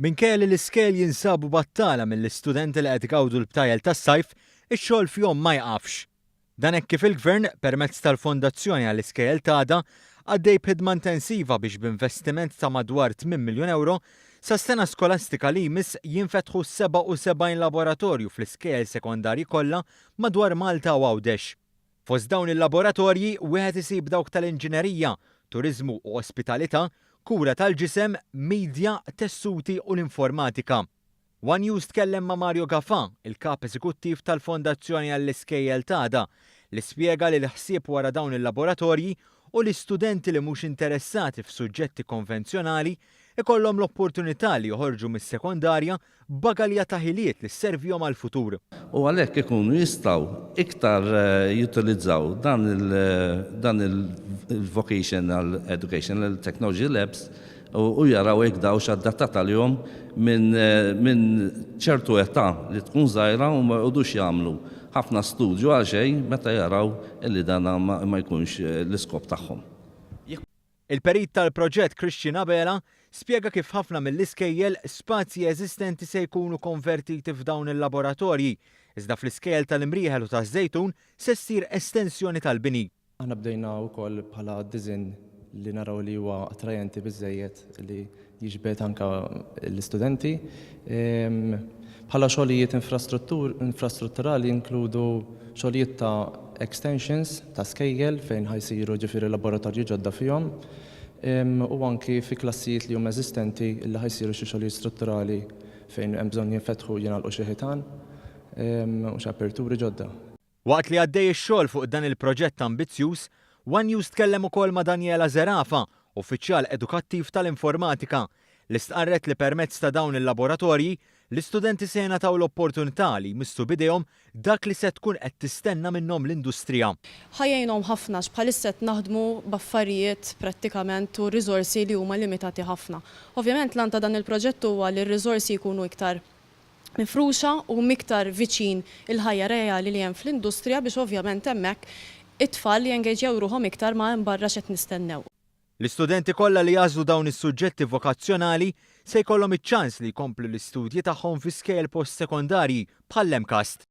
Minkejja li l-iskejjel jinsabu battala mill-istudenti li qed igawdu l-btajjel tas-sajf, ix-xogħol fihom ma jqafx. Dan hekk kif il-Gvern, permezz tal-Fondazzjoni għall-Iskejjel t'Għada, għaddej b'ħidma intensiva biex b'investiment ta' madwar tminn miljun ewro, sas-sena skolastika li jmiss jinfetħu 77 laboratorju fl-iskejjel sekondarji kollha madwar Malta u Għawdex. Fost dawn il-laboratorji wieħed isib dawk tal-inġinerija, turiżmu u ospitalità, kura tal-ġisem, media, tessuti u l-informatika. One News tkellem ma' Mario Gafà, il-Kap Eżekuttiv tal-Fondazzjoni għall-Iskejjel t'Għada, li spjega li l-ħsieb wara dawn il-laboratorji hu li studenti li mhux interessati f'suġġetti konvenzjonali ikollhom l-opportunità li joħorġu mis-sekondarja b'bagalja ta' ħiliet li sservihom għall-futur. U għalhekk ikunu jistgħu iktar jutilizzaw dan dan il-vocational educational technology labs u jaraw jekk dawn x'adattat għalihom minn minn ċertu età li tkun żgħira u ma joqogħdux jagħmlu ħafna studju għal xejn meta jaraw illi dan ma jkunx l-iskop tagħhom. Il-perit tal-proġett Christian Abela spjega kif ħafna mill-iskejjel, spazji eżistenti se jkunu konvertiti f'dawn il-laboratorji, iżda fl-iskejjel tal-Imrieħel u taż-Żejtun se ssir estensjoni tal-bini. Aħna bdejna wkoll bħala disinn li naraw li huwa attrajenti biżżejjed li jiġbed anke l-istudenti. Bħala xogħlijiet infrastrutturali jinkludu xogħlijiet ta' extensions ta' skejjel fejn ħa jsiru ġifieri laboratorji ġodda fihom u anki fi klassijiet li huma eżistenti li ħa jsiru xi xogħlijiet strutturali fejn hemm bżonn jinfetħu u jingħalqu xi ħitan u xi aperturi ġodda. Waqt li għaddej ix-xogħol fuq dan il-proġett ambizzjuż, one News tkellem ukoll ma' Daniela Zerafa, uffiċjal edukattiv tal-informatika, li stqarret li permezz ta' dawn il-laboratorji, l-istudenti se jingħataw l-opportunità li jmissu b'idejhom dak li se tkun qed tistenna minnhom l-industrija. Ħa jgħinhom ħafna għax bħalissa qed naħdmu b'affarijiet prattikament u riżorsi li huma limitati ħafna. Ovvjament l-għan ta' dan il-proġett huwa li r-riżorsi jkunu iktar mifruxa u iktar viċin il-ħajja reali li hemm fl-industrija biex ovvjament hemmhekk it-tfal jengeġjaw ruħhom iktar ma' hemm barra x'qed nistennew. L-istudenti kollha li jagħżlu dawn is-suġġetti vokazzjonali se jkollhom iċ-ċans li jkomplu l-istudji tagħhom fi skejjel postsekondarji bħall-MCAST.